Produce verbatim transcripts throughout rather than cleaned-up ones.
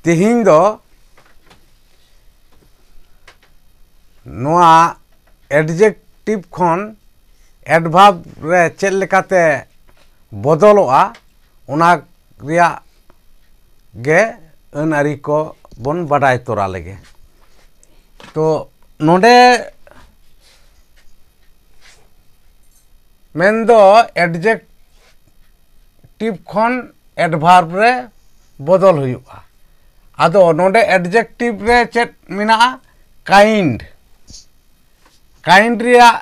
ᱛᱮᱦᱮᱧ ᱫᱚ ᱱᱚᱣᱟ adjective ᱠᱷᱚᱱ adverb ᱨᱮ ᱪᱮᱫ ᱞᱮᱠᱟᱛᱮ ᱵᱚᱫᱚᱞᱚᱜᱼᱟ, ᱚᱱᱟ ᱨᱮᱭᱟᱜ ᱜᱮ ᱟᱹᱱ ᱟᱹᱨᱤ ᱠᱚ ᱵᱚᱱ ᱵᱟᱰᱟᱭ ᱛᱚᱨᱟ ᱞᱮᱜᱮ᱾ ᱛᱚ ᱱᱚᱰᱮ ᱢᱮᱱᱫᱚ adjective ᱠᱷᱚᱱ adverb ᱨᱮ ᱵᱚᱫᱚᱞ ᱦᱩᱭᱩᱜᱼᱟ᱾ ᱟᱫᱚ ᱱᱚᱰᱮ adjective ᱨᱮ ᱪᱮᱫ ᱢᱮᱱᱟᱜᱼᱟ? kind᱾ kind ᱨᱮᱭᱟᱜ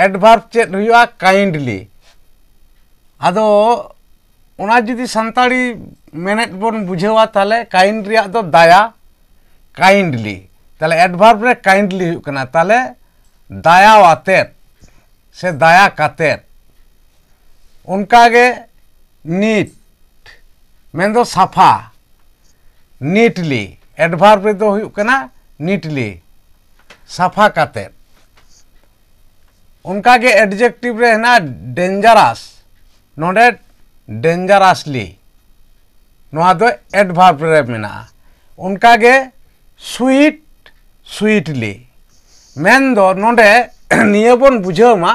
adverb ᱪᱮᱫ ᱦᱩᱭᱩᱜᱼᱟ? kindly᱾ ᱟᱫᱚ ᱚᱱᱟ ᱡᱩᱫᱤ ᱥᱟᱱᱛᱟᱲᱤ ᱢᱮᱱᱮᱫ ᱵᱚᱱ ᱵᱩᱡᱷᱟᱹᱣᱟ, ᱛᱟᱦᱚᱞᱮ kind ᱨᱮᱭᱟᱜ ᱫᱚ ᱫᱟᱭᱟ, kindly᱾ ᱛᱟᱦᱚᱞᱮ adverb ᱨᱮ kindly ᱦᱩᱭᱩᱜ ᱠᱟᱱᱟ, ᱛᱟᱦᱚᱞᱮ ᱫᱟᱭᱟ ᱟᱛᱮᱫ ᱥᱮ ᱫᱟᱭᱟ ᱠᱟᱛᱮᱫ᱾ ᱚᱱᱠᱟᱜᱮ neat, ᱢᱮᱱᱫᱚ ᱥᱟᱯᱷᱟ, neatly᱾ adverb ᱨᱮᱫᱚ ᱦᱩᱭᱩᱜ ᱠᱟᱱᱟ neatly, ᱥᱟᱯᱷᱟ ᱠᱟᱛᱮᱫ᱾ ᱚᱱᱠᱟᱜᱮ adjective ᱨᱮ ᱦᱮᱱᱟᱜᱼᱟ dangerous, ᱱᱚᱰᱮ dangerously, ᱱᱚᱣᱟ ᱫᱚ adverb ᱨᱮ ᱢᱮᱱᱟᱜᱼᱟ᱾ ᱚᱱᱠᱟᱜᱮ sweet, sweetly᱾ ᱢᱮᱱᱫᱚ ᱱᱚᱰᱮ ᱱᱤᱭᱟᱹ ᱵᱚᱱ ᱵᱩᱡᱷᱟᱹᱣ ᱢᱟ,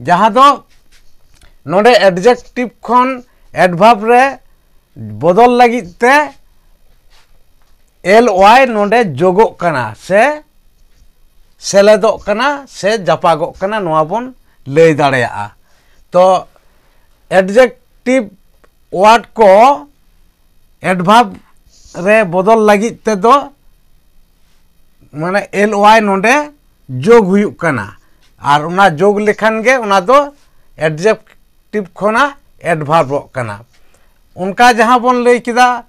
ᱡᱟᱦᱟᱸ ᱫᱚ ᱱᱚᱰᱮ adjective ᱠᱷᱚᱱ adverb ᱨᱮ ᱵᱚᱫᱚᱞ ᱞᱟᱹᱜᱤᱫ ᱛᱮ ly ᱱᱚᱰᱮ ᱡᱳᱜᱚᱜ ᱠᱟᱱᱟ ᱥᱮ ᱥᱮᱞᱮᱫᱚᱜ ᱠᱟᱱᱟ ᱥᱮ ᱡᱟᱯᱟᱜᱚᱜ ᱠᱟᱱᱟ, ᱱᱚᱣᱟ ᱵᱚᱱ ᱞᱟᱹᱭ ᱫᱟᱲᱮᱭᱟᱜᱼᱟ᱾ ᱛᱚ adjective word ᱠᱚ adverb ᱨᱮ ᱵᱚᱫᱚᱞ ᱞᱟᱹᱜᱤᱫ ᱛᱮᱫᱚ ᱢᱟᱱᱮ ly ᱱᱚᱰᱮ ᱡᱳᱜᱽ ᱦᱩᱭᱩᱜ ᱠᱟᱱᱟ, ᱟᱨ ᱚᱱᱟ ᱡᱳᱜᱽ ᱞᱮᱠᱷᱟᱱ ᱜᱮ ᱚᱱᱟ ᱫᱚ adjective ᱠᱷᱚᱱᱟᱜ adverbᱚᱜ ᱠᱟᱱᱟ᱾ ᱚᱱᱠᱟ ᱡᱟᱦᱟᱸ ᱵᱚᱱ ᱞᱟᱹᱭ ᱠᱮᱫᱟ,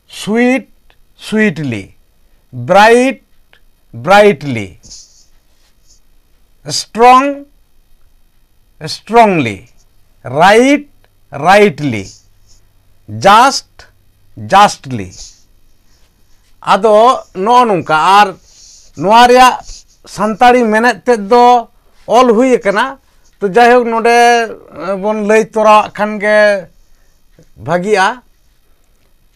sweet, sweetly, bright, brightly, strong, strongly, right, rightly, just, justly᱾ ᱟᱫᱚ ᱱᱚᱜᱼᱚ ᱱᱚᱝᱠᱟ, ᱟᱨ ᱱᱚᱣᱟ ᱨᱮᱭᱟᱜ ᱥᱟᱱᱛᱟᱲᱤ ᱢᱮᱱᱮᱫ ᱛᱮᱫ ᱫᱚ ᱚᱞ ᱦᱩᱭ ᱟᱠᱟᱱᱟ᱾ ᱛᱚ ᱡᱟᱭᱦᱳᱠ, ᱱᱚᱰᱮ ᱵᱚᱱ ᱞᱟᱹᱭ ᱛᱚᱨᱟᱣᱟᱜ ᱠᱷᱟᱱ ᱜᱮ ᱵᱷᱟᱹᱜᱤᱜᱼᱟ᱾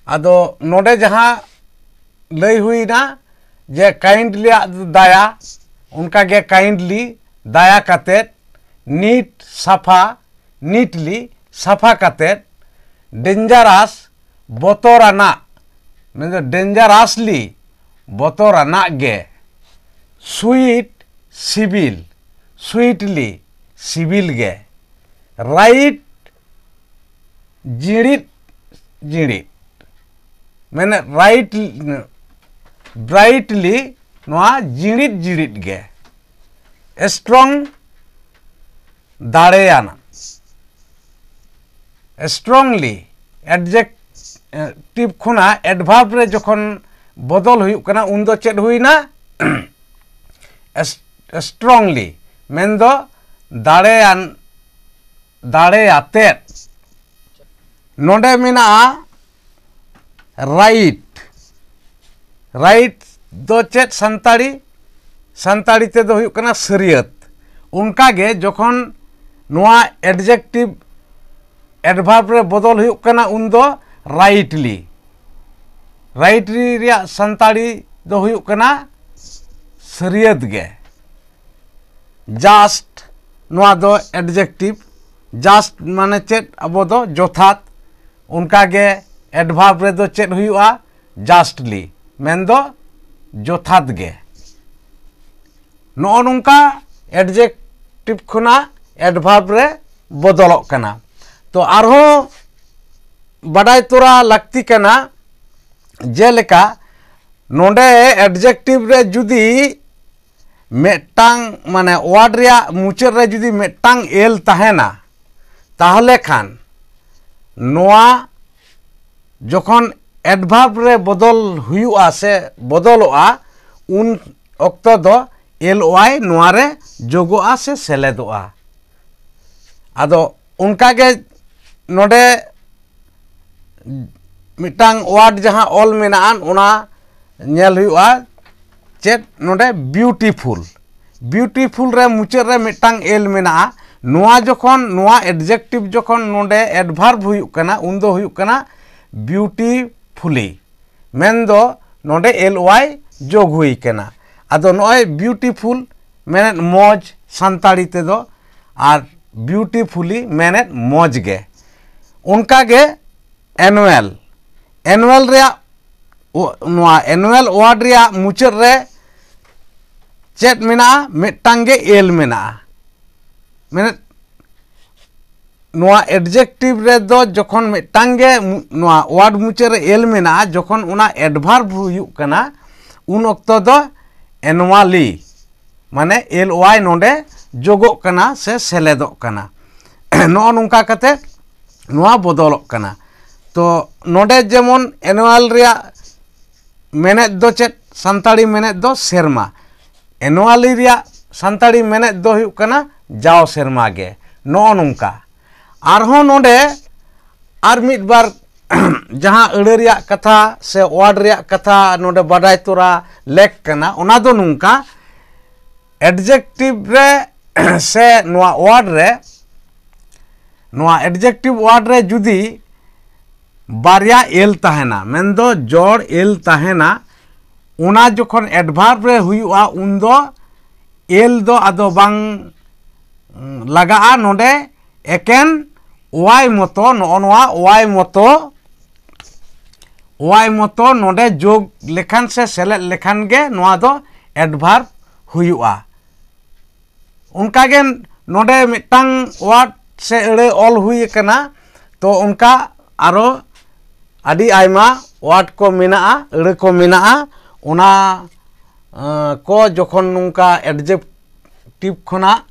ᱟᱫᱚ ᱱᱚᱰᱮ ᱡᱟᱦᱟᱸ ᱞᱟᱹᱭ ᱦᱩᱭᱱᱟ ᱡᱮ kindly ᱟᱜ ᱫᱟᱭᱟ, ᱚᱱᱠᱟᱜᱮ kindly, ᱫᱟᱭᱟ ᱠᱟᱛᱮᱫ, neat, ᱥᱟᱯᱷᱟ, neatly, ᱥᱟᱯᱷᱟ ᱠᱟᱛᱮᱫ, dangerous, ᱵᱚᱛᱚᱨᱟᱱᱟᱜ, ᱢᱮᱱᱫᱚ dangerously, ᱵᱚᱛᱚᱨᱟᱱᱟᱜ ᱜᱮ, sweet, ᱥᱤᱵᱤᱞ, sweetly, ᱥᱤᱵᱤᱞ ᱜᱮ, right, ᱡᱤᱲᱤᱫ ᱡᱤᱲᱤᱫ, ᱢᱟᱱᱮ right, brightly, ᱱᱚᱣᱟ ᱡᱤᱲᱤᱫ ᱡᱤᱲᱤᱫ ᱜᱮ, strong, ᱫᱟᱲᱮᱭᱟᱱᱟ, strongly, adjective ᱠᱷᱚᱱᱟᱜ adverb ᱨᱮ ᱡᱚᱠᱷᱚᱱ ᱵᱚᱫᱚᱞ ᱦᱩᱭᱩᱜ ᱠᱟᱱᱟ, ᱩᱱᱫᱚ ᱪᱮᱫ ᱦᱩᱭᱱᱟ? Strongly, ᱢᱮᱱᱫᱚ ᱫᱟᱲᱮᱭᱟᱱ, ᱫᱟᱲᱮᱭᱟᱛᱮᱫ᱾ ᱱᱚᱰᱮ ᱢᱮᱱᱟᱜᱼᱟ right᱾ Right ᱫᱚ ᱪᱮᱫ ᱥᱟᱱᱛᱟᱲᱤ? ᱥᱟᱱᱛᱟᱲᱤ ᱛᱮᱫᱚ ᱦᱩᱭᱩᱜ ᱠᱟᱱᱟ ᱥᱟᱹᱨᱭᱟᱹᱛ᱾ ᱚᱱᱠᱟᱜᱮ ᱡᱚᱠᱷᱚᱱ ᱱᱚᱣᱟ adjective adverb ᱨᱮ ᱵᱚᱫᱚᱞ ᱦᱩᱭᱩᱜ ᱠᱟᱱᱟ, ᱩᱱᱫᱚ rightly᱾ Rightly ᱨᱮᱭᱟᱜ ᱥᱟᱱᱛᱟᱲᱤ ᱫᱚ ᱦᱩᱭᱩᱜ ᱠᱟᱱᱟ ᱥᱟᱹᱨᱭᱟᱹᱛ ᱜᱮ᱾ Just, ᱱᱚᱣᱟ ᱫᱚ adjective, just ᱢᱟᱱᱮ ᱪᱮᱫ? ᱟᱵᱚ ᱫᱚ ᱡᱚᱛᱷᱟᱛ᱾ ᱚᱱᱠᱟᱜᱮ adverb ᱨᱮᱫᱚ ᱪᱮᱫ ᱦᱩᱭᱩᱜᱼᱟ? Justly, ᱢᱮᱱᱫᱚ ᱡᱚᱛᱷᱟᱛ ᱜᱮ᱾ ᱱᱚᱜᱼᱚ ᱱᱚᱝᱠᱟ adjective ᱠᱷᱚᱱᱟᱜ adverb ᱨᱮ ᱵᱚᱫᱚᱞᱚᱜ ᱠᱟᱱᱟ᱾ ᱛᱚ ᱟᱨᱦᱚᱸ ᱵᱟᱰᱟᱭ ᱛᱚᱨᱟ ᱞᱟᱹᱠᱛᱤ ᱠᱟᱱᱟ, ᱡᱮᱞᱮᱠᱟ ᱱᱚᱰᱮ adjective ᱨᱮ ᱡᱩᱫᱤ ᱢᱤᱫᱴᱟᱝ, ᱢᱟᱱᱮ word ᱨᱮᱭᱟᱜ ᱢᱩᱪᱟᱹᱫ ᱨᱮ ᱡᱩᱫᱤ ᱢᱤᱫᱴᱟᱝ ᱮᱞ ᱛᱟᱦᱮᱱᱟ, ᱛᱟᱦᱚᱞᱮ ᱠᱷᱟᱱ ᱱᱚᱣᱟ ᱡᱚᱠᱷᱚᱱ adverb ᱨᱮ ᱵᱚᱫᱚᱞ ᱦᱩᱭᱩᱜᱼᱟ ᱥᱮ ᱵᱚᱫᱚᱞᱚᱜᱼᱟ, ᱩᱱ ᱚᱠᱛᱚ ᱫᱚ ly ᱱᱚᱣᱟ ᱨᱮ ᱡᱳᱜᱚᱜᱼᱟ ᱥᱮ ᱥᱮᱞᱮᱫᱚᱜᱼᱟ᱾ ᱟᱫᱚ ᱚᱱᱠᱟᱜᱮ ᱱᱚᱰᱮ ᱢᱤᱫᱴᱟᱝ word ᱡᱟᱦᱟᱸ ᱚᱞ ᱢᱮᱱᱟᱜᱼᱟ, ᱚᱱᱟ ᱧᱮᱞ ᱦᱩᱭᱩᱜᱼᱟ᱾ ᱪᱮᱫ ᱱᱚᱰᱮ? Beautiful᱾ Beautiful ᱨᱮ ᱢᱩᱪᱟᱹᱫ ᱨᱮ ᱢᱤᱫᱴᱟᱝ ᱮᱞ ᱢᱮᱱᱟᱜᱼᱟ, ᱱᱚᱣᱟ ᱡᱚᱠᱷᱚᱱ, ᱱᱚᱣᱟ adjective ᱡᱚᱠᱷᱚᱱ ᱱᱚᱰᱮ adverb ᱦᱩᱭᱩᱜ ᱠᱟᱱᱟ, ᱩᱱ ᱫᱚ ᱦᱩᱭᱩᱜ ᱠᱟᱱᱟ beautifully, ᱢᱮᱱᱫᱚ ᱱᱚᱰᱮ ly ᱡᱳᱜ ᱦᱩᱭ ᱠᱟᱱᱟ᱾ ᱟᱫᱚ ᱱᱚᱜᱼᱚᱭ beautiful ᱢᱮᱱᱮᱫ ᱢᱚᱡᱽ ᱥᱟᱱᱛᱟᱲᱤ ᱛᱮᱫᱚ, ᱟᱨ beautifully ᱢᱮᱱᱮᱫ ᱢᱚᱡᱽ ᱜᱮ᱾ ᱚᱱᱠᱟ ᱜᱮ annual, annual ᱨᱮᱭᱟᱜ ᱱᱚᱣᱟ annual word ᱨᱮᱭᱟᱜ ᱢᱩᱪᱟᱹᱫ ᱨᱮ ᱪᱮᱫ ᱢᱮᱱᱟᱜᱼᱟ? ᱢᱤᱫᱴᱟᱝ ᱜᱮ ly ᱢᱮᱱᱟᱜᱼᱟ᱾ ᱢᱮᱱᱮᱫ ᱱᱚᱣᱟ adjective ᱨᱮᱫᱚ ᱡᱚᱠᱷᱚᱱ ᱢᱤᱫᱴᱟᱝ ᱜᱮ ᱱᱚᱣᱟ word ᱢᱩᱪᱟᱹᱫ ᱨᱮ ly ᱢᱮᱱᱟᱜᱼᱟ, ᱡᱚᱠᱷᱚᱱ ᱚᱱᱟ adverb ᱦᱩᱭᱩᱜ ᱠᱟᱱᱟ, ᱩᱱ ᱚᱠᱛᱚ ᱫᱚ annually, ᱢᱟᱱᱮ ly ᱱᱚᱰᱮ ᱡᱳᱜᱚᱜ ᱠᱟᱱᱟ ᱥᱮ ᱥᱮᱞᱮᱫᱚᱜ ᱠᱟᱱᱟ᱾ ᱱᱚᱜᱼᱚ ᱱᱚᱝᱠᱟ ᱠᱟᱛᱮ ᱱᱚᱣᱟ ᱵᱚᱫᱚᱞᱚᱜ ᱠᱟᱱᱟ᱾ ᱛᱚ ᱱᱚᱰᱮ ᱡᱮᱢᱚᱱ annual ᱨᱮᱭᱟᱜ ᱢᱮᱱᱮᱫ ᱫᱚ ᱪᱮᱫ? ᱥᱟᱱᱛᱟᱲᱤ ᱢᱮᱱᱮᱫ ᱫᱚ ᱥᱮᱨᱢᱟ᱾ Annually ᱨᱮᱭᱟᱜ ᱥᱟᱱᱛᱟᱲᱤ ᱢᱮᱱᱮᱫ ᱫᱚ ᱦᱩᱭᱩᱜ ᱠᱟᱱᱟ ᱡᱟᱣ ᱥᱮᱨᱢᱟ ᱜᱮ᱾ ᱱᱚᱜᱼᱚ ᱱᱚᱝᱠᱟ᱾ ᱟᱨᱦᱚᱸ ᱱᱚᱰᱮ ᱟᱨ ᱢᱤᱫ ᱵᱟᱨ ᱡᱟᱦᱟᱸ ᱟᱹᱲᱟᱹ ᱨᱮᱭᱟᱜ ᱠᱟᱛᱷᱟ ᱥᱮ word ᱨᱮᱭᱟᱜ ᱠᱟᱛᱷᱟ ᱱᱚᱰᱮ ᱵᱟᱰᱟᱭ ᱛᱚᱨᱟ ᱞᱮᱠ ᱠᱟᱱᱟ, ᱚᱱᱟ ᱫᱚ ᱱᱚᱝᱠᱟ, adjective ᱨᱮ ᱥᱮ ᱱᱚᱣᱟ word ᱨᱮ, ᱱᱚᱣᱟ adjective word ᱨᱮ ᱡᱩᱫᱤ ᱵᱟᱨᱭᱟ ly ᱛᱟᱦᱮᱱᱟ, ᱢᱮᱱᱫᱚ ᱡᱚᱲ ly ᱛᱟᱦᱮᱱᱟ, ᱚᱱᱟ ᱡᱚᱠᱷᱚᱱ adverb ᱨᱮ ᱦᱩᱭᱩᱜᱼᱟ, ᱩᱱᱫᱚ ly ᱫᱚ ᱟᱫᱚ ᱵᱟᱝ ᱞᱟᱜᱟᱜᱼᱟ᱾ ᱱᱚᱰᱮ ᱮᱠᱮᱱ y ᱢᱚᱛᱚ, ᱱᱚᱜᱼᱚ ᱱᱚᱣᱟ y ᱢᱚᱛᱚ, y ᱢᱚᱛᱚ ᱱᱚᱰᱮ ᱡᱳᱜ ᱞᱮᱠᱷᱟᱱ ᱥᱮ ᱥᱮᱞᱮᱫ ᱞᱮᱠᱷᱟᱱ ᱜᱮ ᱱᱚᱣᱟ ᱫᱚ adverb ᱦᱩᱭᱩᱜᱼᱟ᱾ ᱚᱱᱠᱟᱜᱮ ᱱᱚᱰᱮ ᱢᱤᱫᱴᱟᱝ word ᱥᱮ ᱟᱹᱲᱟᱹ ᱚᱞ ᱦᱩᱭ ᱟᱠᱟᱱᱟ, ᱛᱚ ᱚᱱᱠᱟ ᱟᱨᱚ ᱟᱹᱰᱤ ᱟᱭᱢᱟ word ᱠᱚ ᱢᱮᱱᱟᱜᱼᱟ, ᱟᱹᱲᱟᱹ ᱠᱚ ᱢᱮᱱᱟᱜᱼᱟ, ᱚᱱᱟ ᱟᱸ, ᱠᱚ ᱡᱚᱠᱷᱚᱱ ᱱᱚᱝᱠᱟ adjective ᱠᱷᱚᱱᱟᱜ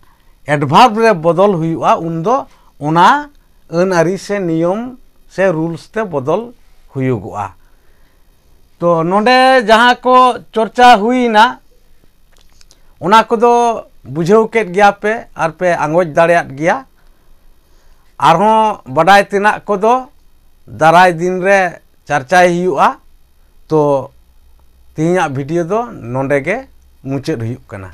adverb ᱨᱮ ᱵᱚᱫᱚᱞ ᱦᱩᱭᱩᱜᱼᱟ, ᱩᱱᱫᱚ ᱚᱱᱟ ᱟᱹᱱ ᱟᱹᱨᱤ ᱥᱮ ᱱᱤᱭᱚᱢ ᱥᱮ rules ᱛᱮ ᱵᱚᱫᱚᱞ ᱦᱩᱭᱩᱜᱚᱜᱼᱟ᱾ ᱛᱚ ᱱᱚᱰᱮ ᱡᱟᱦᱟᱸ ᱠᱚ ᱪᱚᱨᱪᱟ ᱦᱩᱭᱱᱟ, ᱚᱱᱟ ᱠᱚᱫᱚ ᱵᱩᱡᱷᱟᱹᱣ ᱠᱮᱫ ᱜᱮᱭᱟ ᱯᱮ ᱟᱨ ᱯᱮ ᱟᱸᱜᱚᱪ ᱫᱟᱲᱮᱭᱟᱫ ᱜᱮᱭᱟ᱾ ᱟᱨᱦᱚᱸ ᱵᱟᱰᱟᱭ ᱛᱮᱱᱟᱜ ᱠᱚᱫᱚ ᱫᱟᱨᱟᱭ ᱫᱤᱱ ᱨᱮ ᱪᱟᱨᱪᱟᱭ ᱦᱩᱭᱩᱜᱼᱟ᱾ ᱛᱚ ᱛᱮᱦᱮᱧᱟᱜ video ᱫᱚ ᱱᱚᱰᱮ ᱜᱮ ᱢᱩᱪᱟᱹᱫ ᱦᱩᱭᱩᱜ ᱠᱟᱱᱟ᱾